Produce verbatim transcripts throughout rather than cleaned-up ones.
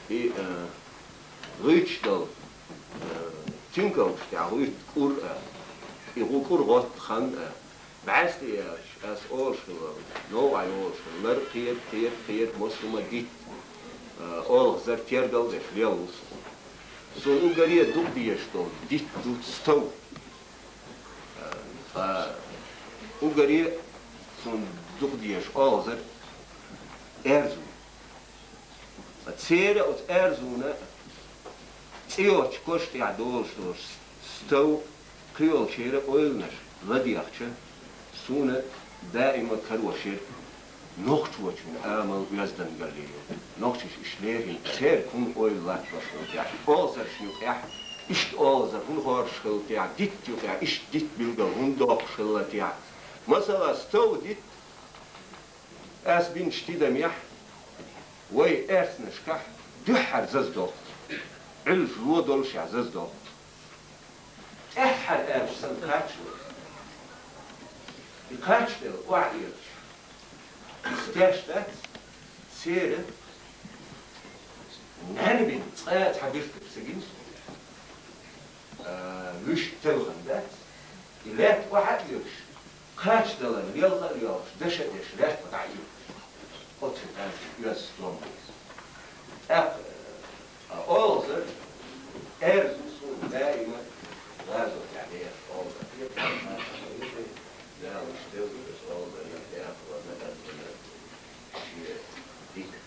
И, э, гӀуьйтуш долу, э, тингалш тӀехь гӀуьйту кӀур а, и гӀу кӀур гӀотту хан а, бӀаьсте яьлча, ас олуш хилла, новкъахь йолуш хилла, лар кхета, кхета, кхета, массо а дитт, э, олхазар тергал деш лелла ву со. Суна уггаре дукха дезаш долу дитт ду стов. Ткъа уггаре суна дукха дезаш олхазар аьрзу. Церан оцу аьрзунна цӀе йоцчу коша тӀехь долуш долуш стов кхийолчеран ойланаш ладегӀча, суна даима карош яра нохчочун амал оьздангаллин ю. Нохчаша иштта лерина, церан хӀунда ойла латтош хилла техьа, олхазаршна юкъехь, иштта олхазар хӀунда хоржуш хилла техьа, дитт юкъехь, иштта дитт билгал хӀунда доккхуш хилла техьа. Масала, стов дитт, ас бинчу тидамехь, вай аьрцнашкахь дуьххьара заза доккху. Ӏуьллуш ло долушехь заза доккху. ТӀаьххьара аьлча санна кхаччалц. И кхаччаделла охьаоьцуш, стеш дац, церан нӀаьна бина цкъа а цхьа биртиг ца гина суна. А, вуьшта телхина дац. И лаьтта охьа а оьцуш, кхаччадалар лелха а лелхаш, даш а деш, лаьтта дӀа а оьцуш. Оцу тӀаьхьа оьзда стом бу иза. ТӀаккха, а, олхазар, аьрзу суна даима гӀазот тӀехь дехаш олхазар. Дала иштта делла иза олхазарна дехар варна аьрзунна шен дика.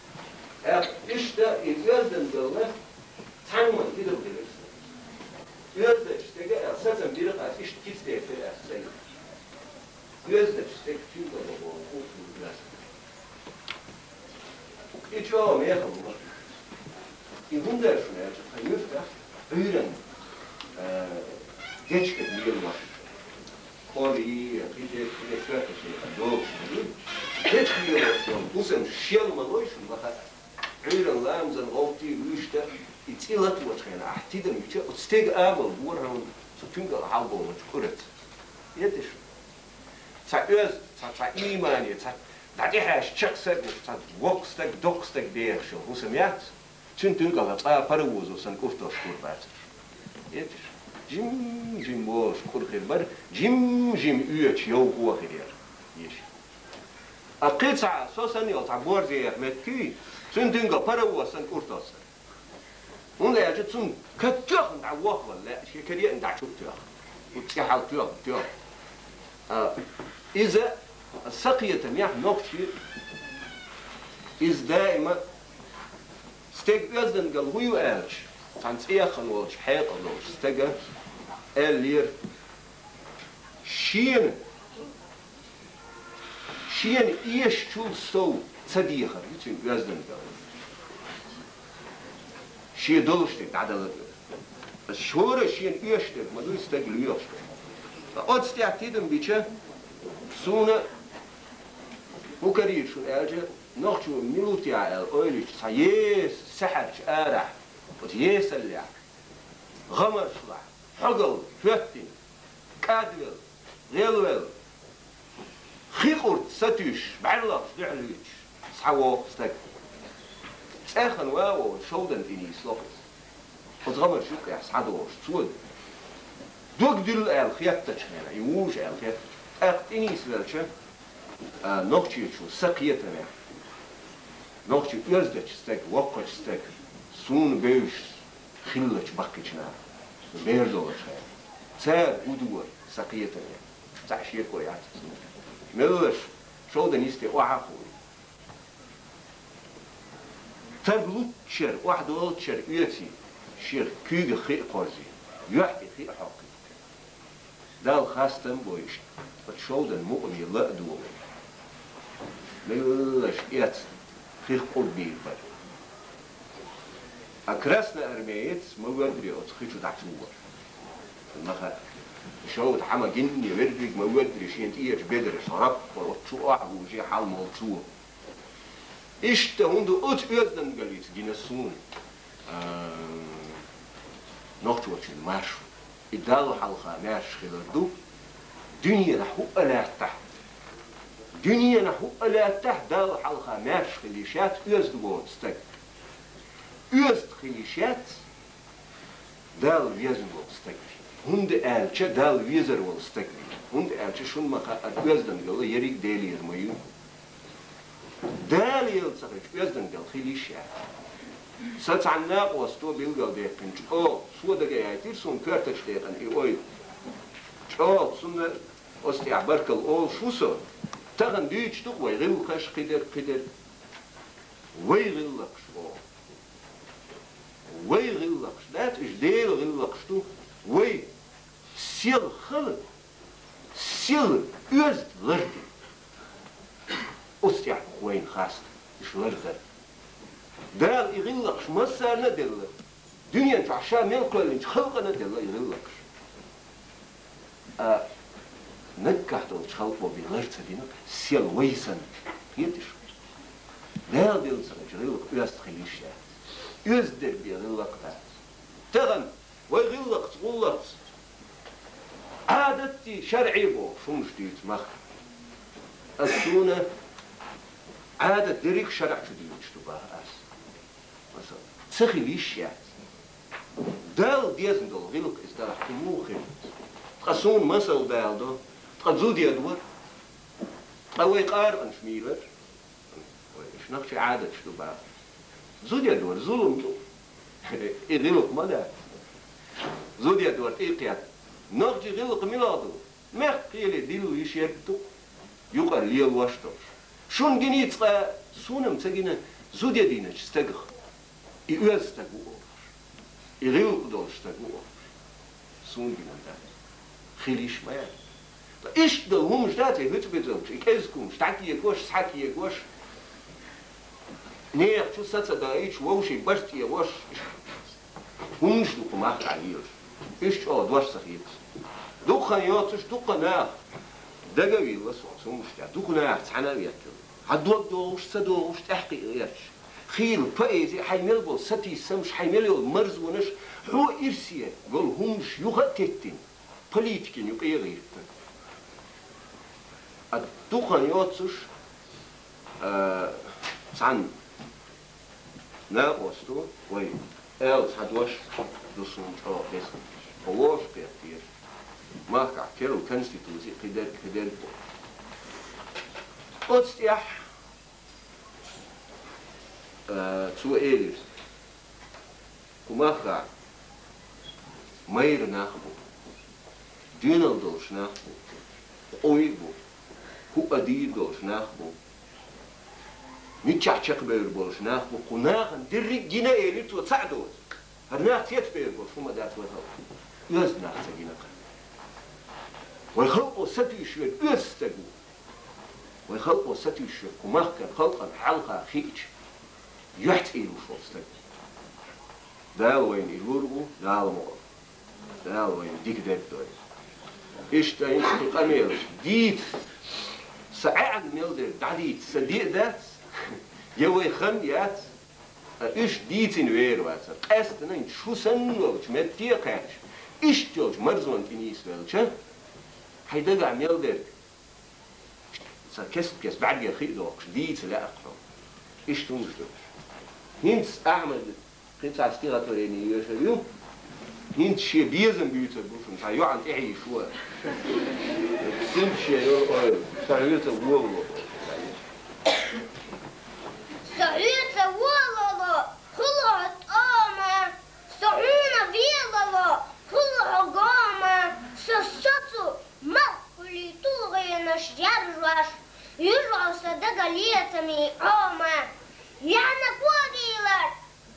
ТӀаккха иштта и оьздангалла цхьамма тидам делира сан. Оьздачу стеган аьлла сацам бира ас, иштта кица дерзира ас сайна. Оьздачу стеган тингало боху кху оьзда. И чӀогӀа мехала ма. И хӀунда аьлла шуна аьлча, тхан юьртахь Ӏуьйранна, э, дечиган лелош. Кори, кхидерг, кхидерг, коьртачу дехар долуш ду. Дечиган лелош йолу хӀусам шел ма лой шуна, ма хаьа. Ӏуьйранна ламазан гӀовттий вуьшта, и цӀе латочу хенахь, ахь тидам йича, оцу стеган амал бора хьуна, цу тингал хьалаболучу кӀураца. Эти шу? Цхьа оьзда, цхьа, цхьа иймане, цхьа дӀатӀехьаьжча чекх стаг, цхьа воккха стаг, доккха стаг дехаш йолу хӀусам яц. Цуьнан тингала цкъа а паровозо санна кӀуртош кур бацара. Эти шу? Жим-жим болуш кӀур хир бара, жим-жим оьцуш йовхо хир яра. Йиш. А кхин цхьа, со санна йолу цхьа борзе яха меттиг, цуьнан тингала паровоз санна кӀуртош сара. ХӀунда аьлча цунна кад тоьхна дӀавохвала лаьа, шен кад еана дӀа чу а тоьхна. ХӀу цӀе хьал тоьхна, тоьхна. А, иза сакхетамехь нохчий, иза даима стеган оьздангалла хӀун ю аьлча, цхьана цӀеяххана волчу хьекъал долчу стага аьллера, шена Шена эшачул сов ца дехар ю цуьнан оьздангалла. Шен долуш дерг дӀадала а деза. Ас шора шена эшаш дерг ма дуй стаг лоьхуш дерг. Ткъа оцу тӀехь тидам бича, суна хӀун карийра шуна аьлча, нохчо мила ву техьа аьлла ойла йича, цхьа еса саьхьарчу арахь, оцу есаллехь, гӀамаршлахь, хьогалла хӀоьттина, кӀадвелла, гӀелвелла, хи къурд сатуьйсуш, бӀаьрлагӀчу дуьхьал хӀуьттуш, схьавогӀу стаг. ЦӀеххьана ван а вогӀуш, шовдан тӀе нийсло иза. Оцу гӀамарш юккъехь схьадогӀуш, цо дог дуьллу аьлла хеттачу хенахь, и вужу аьлла хеттачу. ТӀаккха тӀе нийсвелча, а, нохчочун сакхетамехь, нохчо оьздачу стаг, воккхачу стаг, суна бевзаш хиллачу баккхийчу наха, бер долуш хенахь, цара гу дора сакхетамехь. Цхьа шеко яц иза. Меллаша шовдан йисте охьа а хуий. Таг луччара, охьадолуччара оьций, шех куьйгах хи а кхорзий, юьхь тӀе хи а хьокхий. Далла хастам а бой, оцу шовдан мукъане ла а догӀий. Меллаша эцна хих къурд дийр бара. А красноармеец ма воьдура оцу хи чу дӀа чу вара. Ма хаьа. Шовда хьама гинне верриг ма воьдура шен тӀерачу бедараш раккхура, оцу чу охьавужий хьал молу цо. Иштта хӀунда оцу оьздангаллица гина суна, а, нохчочун маршо. И Далла хьалха маьрша хилар ду, дуьненахь хӀуъа лаьттахь. Дуьненахь хӀуъа лаьттахь Далла хьалха маьрша хила йиш яц оьзда воцу стаг. Оьзда хила йиш яц Дала везаш вола стаг. ХӀунда аьлча Дала везаш вола стаг. ХӀунда аьлча шуна ма хаъара, оьздангалла еррига Делера ма ю. Дала елла ца хилча, оьздангалла хила йиш яц. Са цхьан накъосто билгалдаьккхинчу, о, цо дага яйтира суна коьртачу декъана и ойла. ЧӀогӀа цунна оцу тӀехь баркалла олуш ву со. Тахана дуьйцуш ду-кх вай гӀиллакхаш кхидерг, кхидерг. Вай гӀиллакхаш, о. Вай гӀиллакхаш дац, уьш Делан гӀиллакхаш ду. Вай сел хала, сел оьзда ларде. Оцу тӀехь ду-кх вайна хаста уьш лардар. Дала и гӀиллакхаш массарна а делла, дуьнен чохь Ша мел кхоьллинчу халкъана а делла и гӀиллакхаш. А наггахь долчу халкъо бен лар ца дина, сел вай санна, хеташ ву. Дала делла ца хилча, гӀиллакх оьзда хила йиш яц. Оьзда дерг бен гӀиллакх дац. Тахана вай гӀиллакхца, гӀуллакхца, Ӏадатий, шарӀий бохуш хӀуманаш дуьйцу мах. Ас суна Ӏадат дерриг шарӀ чу дуьйцуш ду баха ас. Масала, ца хила йиш яц. Далла дезна долу гӀиллакх иза далахь, кхин муха хир ву? Ткъа суна масал даладо, ткъа зуда дора, ткъа вай къаркъанаш мийра. Вай, уьш нохчийн Ӏадаташ ду баха. Зуда дора, зулам ду. И гӀиллакх ма дац. Зуда дора тӀе а кхетта. Нохчийн гӀиллакх мила ду? Мехкан кхеле дилла йиш ерг ду, юкъара лелош долуш. Шуна гиний цкъа, суна-м ца гина, зуда динчу стагах, и оьзда стаг ву олуш, и гӀиллакх долуш стаг ву олуш. Суна гина дац. Хила йиш ма яц. Иштта долу хӀуманаш дац, и хӀуьца-буьцалгаш, и кӀезиг хӀуманаш, дӀакегош, схьакегош, нехан чу са ца даийтуш, вовшийн баш тӀе вош. ХӀуманаш ду кху махкахь лелаш. Уьш чӀогӀа дош ца хета. Дукха хан йоцуш, дукха наха дага а вилла со оцу хӀуманаш тӀехь. Дукха наха цхьаьна а веттина. Хьан дог догӀуш, ца догӀуш, тӀаьхьакхиа гӀерташ. Хийла поэзи, хьайн мел болу сатийсамаш, хьайн мел йолу марзонаш, хьо ирсе йолу хӀуманаш юха а теттина, политикин юкъе а гӀиртина. А дукха хан йоцуш, а, цхьана накъосто вай аьлла цхьа дош ду суна чӀогӀа деза. Хьо вовшахкхеттера. Махкахь керла конституци кхидерг, кхидерг бу. Оцу тӀехь, а, цо элира: кху махкахь майра нах бу, доьналла долуш нах бу, къуй а бу, хӀуъа дийр долуш нах бу, миччахь чекхбевр болуш нах бу, кху нахана дерриг а гина, элира цо, цхьаъ доцу. ХӀара нах цецбевр болуш хӀума дац вай халкъ. Оьзда нах ца гина-кх. Вай халкъо сатуьйсуш верг оьзда стаг ву. Вай халкъо сатуьйсуш верг кху махкан халкъан хьалха хиъча, юьхь цӀийр ву шун стаг. Дала вайна и лур ву, Дала мукъ лахь. Дала вайна дика дерг дойла. Иштта, иштта къамелаш дийца, сан Ӏаьхьа мел дерг дӀадийца сан де а дац, я вай хан яц, а уьш дийцина вер вацара. Къаьсттина шу санна волчу метте а кхаьчча, иштта йолчу марзонна тӀе нийсвелча, хьайн дагахь мел дерг сан кест-кест бӀаьргера хи а доккхуш, дийца лаьа-кх хьо. Иштта хӀуманаш ду уьш. ХӀинца Ахьмада кхин цхьа стихотворение йоьшур ю. ХӀинца шен безам буьйцур бу шуна, цхьа йоӀана тӀехьийша ву. Цуьнца шен йолу ойла. Со хьоьца волало. Со хьоьца волало, хуьлу хьо тӀома. Со хьуна велало, хуьлу хьо гома. Со соцу малхбулий тулгӀенаш яржош, юьжу хьо сан дага лецамийн Ӏома. Яьхьна когийлар,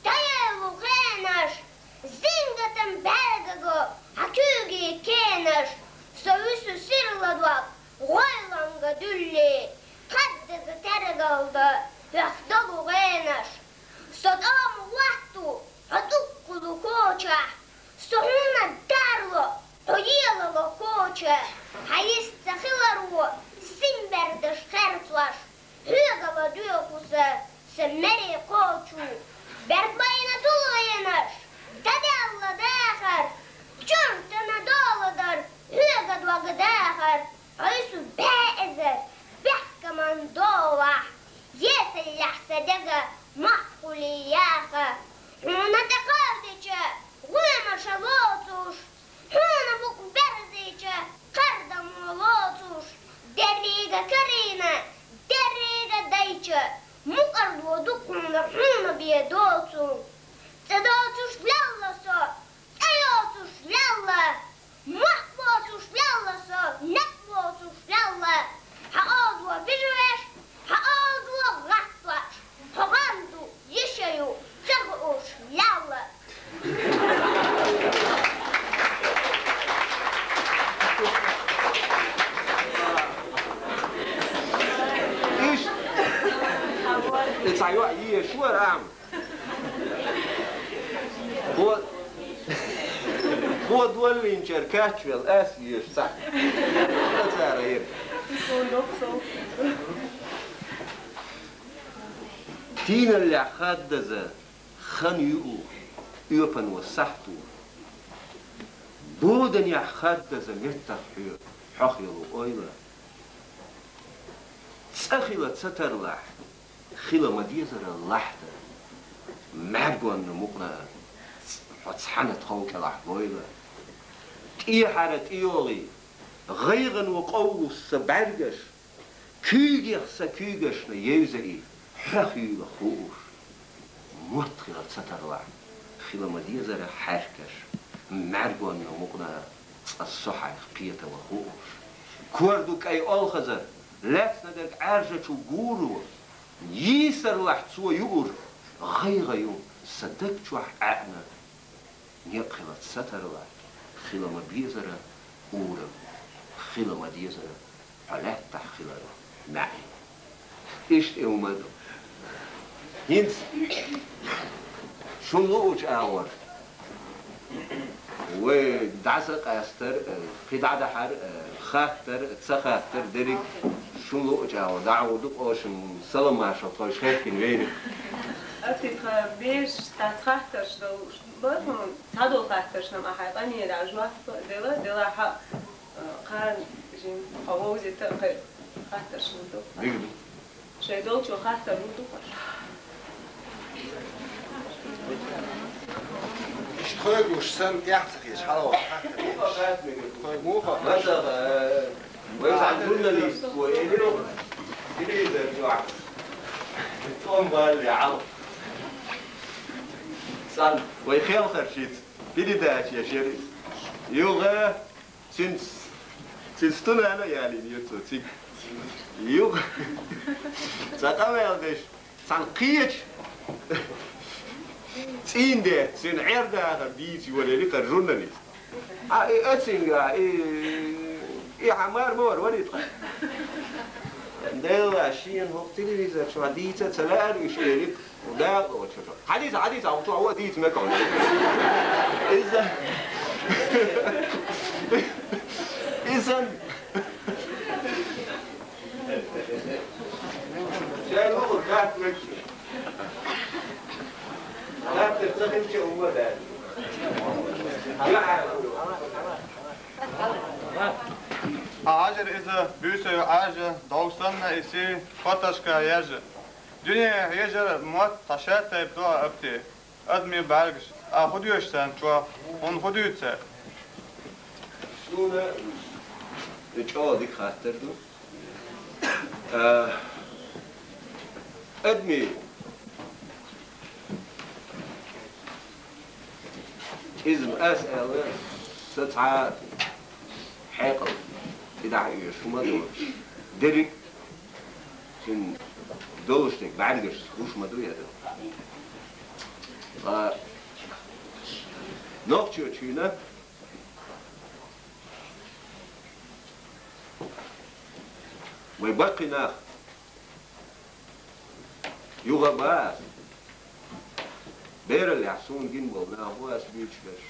дӀаеллу хенаш, зингатан бӀаьргаго хьан куьйгийн кенаш. Со вуьсу сирла дог гӀойланга дуьллий, кхаьддаза тергалда хьох долу гӀенаш. Со тӀома хӀотту хьо дуккхулу кочахь, со хьуна дарло, хьо елало коча. Хьан йист ца хиларо син бердаш херцош, хьоьгало доьху сан, сан мере кхочу. Берд байна тулгӀенаш, дӀадаьлла дахар, чуртана доладар, хьоьга дог дахар. Хьо вуьсу бӀе эзар бехкаман долахь, есаллехь сан дега махкулий яха. карийна, деррига дайча, мукъарло ду хьуна, хьуна бе доцу. ЦӀа доцуш лелла со, цӀа йоцуш лелла, мохк боцуш лелла со, некъ боцуш лелла. Хьан озо вижа веш, хьан озо гӀаттош, хьо гӀам ду, йиша ю, ца хууш лелла. Иштта. И цхьа йоӀ еш вара, амма. Бо-, бо доллинчара кач вел ас еш цхьа. Цара ир. Тийналлехь хаддаза хан юу, оьпано сахьто. Боданехь хаддаза меттах хьоь, хьох йолу ойла. ЦӀа хила ца тарлахь, хила ма дезара лахьта. МаьргӀонна мукъана хьо цхьана тхов кӀелахь гойла. ТӀехьара тӀейогӀий, гӀайгӀано къовлуш сан бӀаьргаш, куьйгех сан куьйгашна евза и, хьох юйла хууш. Мотт хила ца тарлахь, хила ма дезара хьаьркаш, маьргонна мукъана цкъа со хьайх кхетава хууш. Кор ду кӀай олхазар, лаьцна дерг Ӏаьржачу гуро, йийсарлахь цо юур, гӀайгӀа ю сан даг чохь ӀаьӀна. Некъ хила ца тарлахь, хила ма безара урам, хила ма дезара хьо лаьттахь хилар маьӀна. Иштта и хӀума ду. ХӀинца шун луучу агӀор вай дӀасакъастар, кхин дӀадахьар, хаттар, ца хаттар дерриг шун луучу агӀор дӀагӀур ду, къошан саламашал тхойша хехкина вайна. Аци тхан беш, тхаца хаттарш долуш. Бара хьуна, цхьадолу хаттарш-м ахьа къамелехь жоп а дела, делахь а, кхарна жин хьо вовзийта а кхин хаттарш хӀун ду? Дика ду. Шайн долчо хаттар хӀун ду хьош? Иштта хьоьга луш санна, тӀаьхьа ца хеташ, хьалавахь хаттар. Тхоьга муха? Масала, вай цхьана журналист ву элира, телевизор чохь. ТӀом балле, Ӏалаш. Сан, вай хелхарчица. Передача еш яра иза. Юха цуьнца, цуьнца тунана а ялийна ю цо цига. Юха цхьа къамел деш, цхьана кхечу цӀийндеца цуьнан Ӏер-дахар дийца йолаелира хӀара журналист. А, и оцинга, и, и хьан мар бохура вари тхан. Делла, шена хӀокху телевизор чохь дийца а ца лаьара уьш, элира. Дакъа оцу чу. Хьадийца, хьадийца, хьо чохь ван дийца мегахь. Иза. Иза. Шайн вахар хатта мегаш. Хатта ца хилча, хӀума дац. Хьан хьажар иза, буьйса ю Ӏаьржа, дов санна и сий, паташка яьржа. Дуьне хьежар мотт, тхьа шатайпа ду а апте. Адамийн бӀаьргаш, а хӀун доьшу царна чохь? Хьуна хӀун дуьйцу цара? Суна и чӀогӀа дика хаттар ду. А, адамийн иза ас аьлла, сан цхьа хьекъал тӀедахьа оьшу хӀума а доцуш, дерриг а цуьнан долуш дерг бӀаьргаш гуш ма ду я ду. Ткъа Нохчочуьнан вай баккхий нах юха а бац. Бераллехь суна гина болу нах бу ас буьйцуш берш.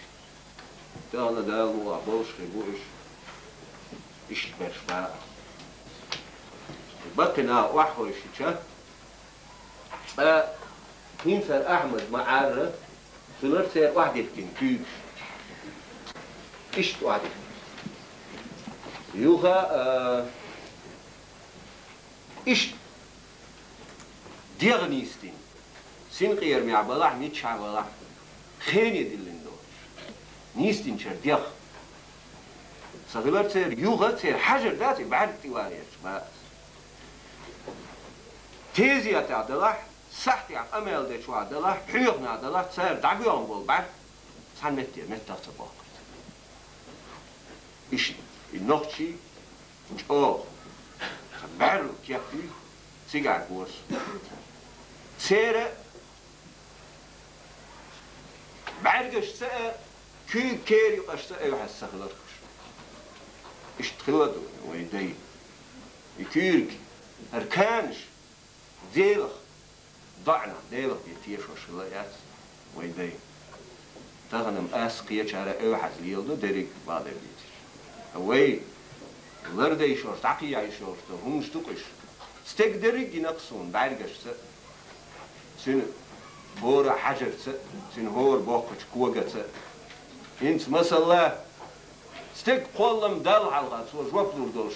Тахана Дала мукъалахь болуш хир бу уьш. Иштта берш бац. Баккхий наха охьахевшича, цкъа хӀинцара Ахьмад ма-Ӏарра, хилар церан охьадихкина куьйгаш. Иштта охьадихкина. Юха а, иштта дегӀ нисдина. Синкъерамехь балахь, миччахь балахь, хене диллина долуш. Нисдинчара дегӀ. Сан хилар церан юха, церан хьажар дац, и бӀаьрг тӀе валаелча бац. тезетехь делахь, сахьтехь къамел дечохь делахь, хьоьханехь делахь, цара дӀабоьгӀна болу бӀаьрг цхьана метте меттах ца боккхуьйту. Иштта и нохчий чӀогӀа бӀаьрла кеп юй, цигахь гора со. Церан бӀаьргашца а, куьйга кер юкъашца а оьшуш ца хиларх уьш. Иштта хилла ду вайн дай. И куьйриг, хӀара канаш, Делах, доӀанах, Делах бен тешош хилла яц вайн дай. Тахана-м ас кхечара оьшуш леладо дерриг а бакъдерг дийцича. Вай лардайшош, дӀакхайкхийшош долу хӀуманаш ду-кх уьш. Стеган дерриг а йина-кх суна бӀаьргашца а, цуьнан хӀора хьажарца а, цуьнан хӀора боккхачу когаца а. ХӀинца, масала, стеган кхоллам Далла хьалха цо жоп лур долуш,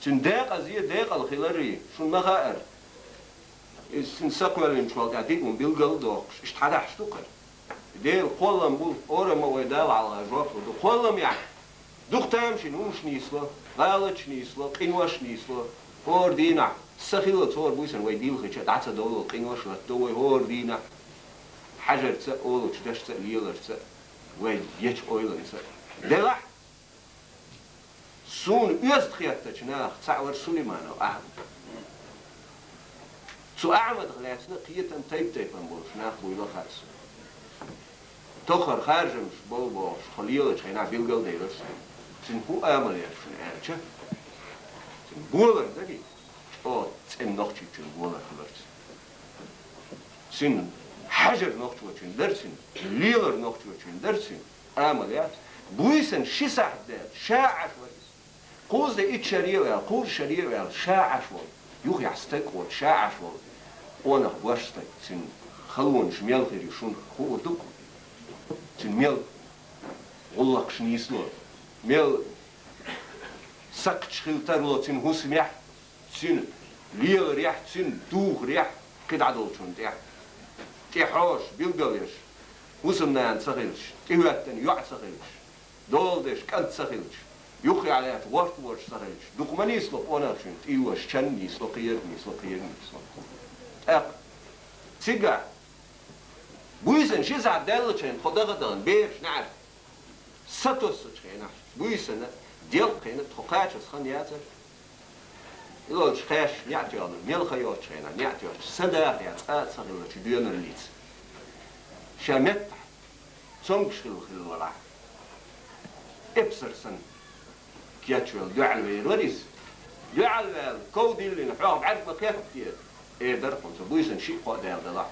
цуьнан декъаза а декъала хилар а шуна ма хаьара. Иза цуьнан са кхоьллинчул тӀаьхьа диъ хӀума билгал а дохуш, иштта хьадахьаш ду-кх хӀара. Делан кхоллам бу, хӀораммо вай Далла хьалха жоп лур ду. Кхолламехь дукха тамашийна хӀуманаш нисло, гӀалаташ нисло, къинош нисло. ХӀора дийнахь, са хиллалц хӀора буьйсанна вай дийлхича дӀа ца довлал къинош латтадо вай хӀора дийнахь. Хьажарца а, олучу дашца а, леларца а, вай ечу ойланца а. Делахь, суна оьзда хеттачу нахах цхьаъ вара Сулейманов Ахьмад. Цу Ахьмадах лаьцна кхетам тайп-тайпана болуш нах буйла а хаьа суна. Тохара харжамаш болу бохуш, тхо лелачу хенахь билгалделира суна. Цуьнан хӀун амал яра шуна аьлча, цуьнан болар дарий, чӀогӀа цӀена нохчичун болар хиларца. Цуьнан хьажар нохчочун дара цуьнан, лелар нохчочун дара цуьнан, амал яц. Буьйсанна ши сахьт даьлча, ша Ӏаш вара иза. Кхузза итт шаре а ваьлла, кхузза шаре а ваьлла, ша Ӏаш волу, юххехь стаг а воцуш, ша Ӏаш волу къонах, боьрша стаг, цуьнан халонаш мел хир ю шуна хуур ду-кх. Цуьнан мел гӀуллакхаш нисло, мел сакхташ хила тарло цуьнан хӀусамехь, цуьнан леларехь, цуьнан духарехь, кхидӀа долчунна тӀехь. ТӀехьожуш, билгалъеш, хӀусамнана ца хилча, тӀехӀоьттина йоӀ ца хилча, дола деш кӀант ца хилча, юххехь лаьтташ гӀорта вожаш ца хилча, дукха ма нисло къонах шуьнан, тӀе йожаш чан нисло, кхерг нисло, кхерг нисло. ТӀаккха цигахь буьйсанна ши сахьт даьллачу хенахь тхо даха-дахана бераш неӀарт сатоссучу хенахь, буьйсанна делкъа хенахь тхо кхачаза хан яцара. И лоцуш кхаьш неӀ тоьхна, мелха йоцучу хенахь неӀ тоьхча, са даха яц, цкъа а ца хиллачу доьналлица. Ша меттахь цомгуш хилла хилла валахь, эпсар санна кечвелла дуьхьал вер вара иза. Дуьхьал ваьлла, ков диллина, хьох бӀаьрг ма кхетта те, эр дара хьуна цо, буьйсанна шиъ-кхоъ даьлла далахь.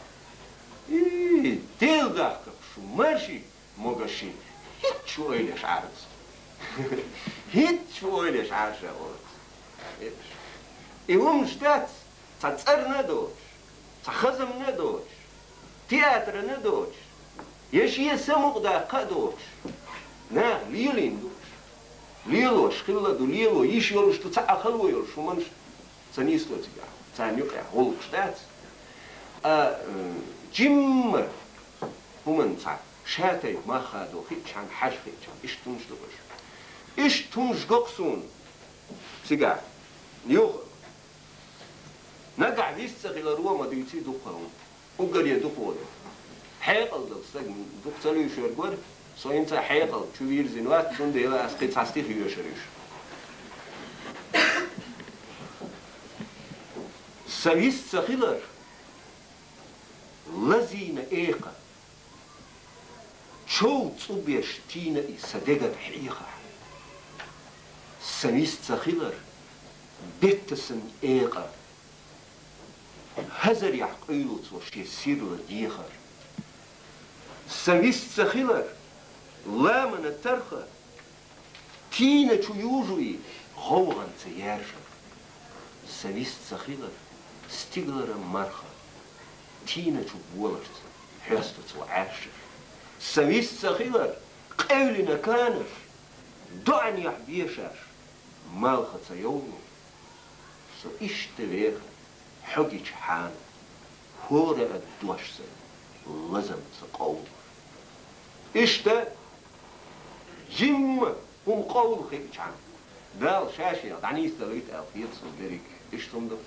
И, Дела дахкарх шу, марши! Могашший, хӀинцца шу ойла еш Ӏара аса. ХӀинцца шу ойла еш Ӏара ша олуш. И хӀуманаш дац, цхьа цӀарна а доцуш, цхьа хазамна а доцуш, театрана а доцуш, я шен самукъадаккха а доцуш. Наха лелийна ду уьш. Лелош хилла ду, лело йиш йолуш ду, цхьа а хало йолуш хӀуманаш ца нисло цигахь, царна юкъахь гӀуллакхаш дац. А, э, жимма хӀуманна цхьа ша тайпа мах хадо хиъчхьана, хьажа хиъчхьана, иштта хӀуманаш ду уьш. Иштта хӀуманаш го-кх суна цигахь. Юха, нагахь вист ца хиларо а ма дуьйций дукха хӀума. Уггаре дукха волу. Хьекъал долу стаг дукха ца луьйш верг вара, со хӀинца хьекъал чу вирзина вац, цундела ас кхин цхьа стих йоьшур ю шу. Сан вист ца хилар лазийна экха, чов цӀу беш тийна и сан деган хьехахь. Сан вист ца хилар бетта сан экха, хӀазарехь къуьйлу цо шен сирла дехар. Сан вист ца хилар ламанан тарха, тийна чу южу и гӀовгӀанца яьржар. Сан вист ца хилар стигалара марха, тийна чу боларца хьоьсту цо Ӏаьржар. Сан вист ца хилар къевлина канаш, доӀанехь бешаш, малха ца йовлу. Со иштта веха хьо гича хьана, хӀора а дош сан лазамца къовла. Иштта жимма хӀума къовла хиъчхьана, Дала ша-шех дӀанийсдалийта аьлла хета суна дерриг. Иштта хӀума ду.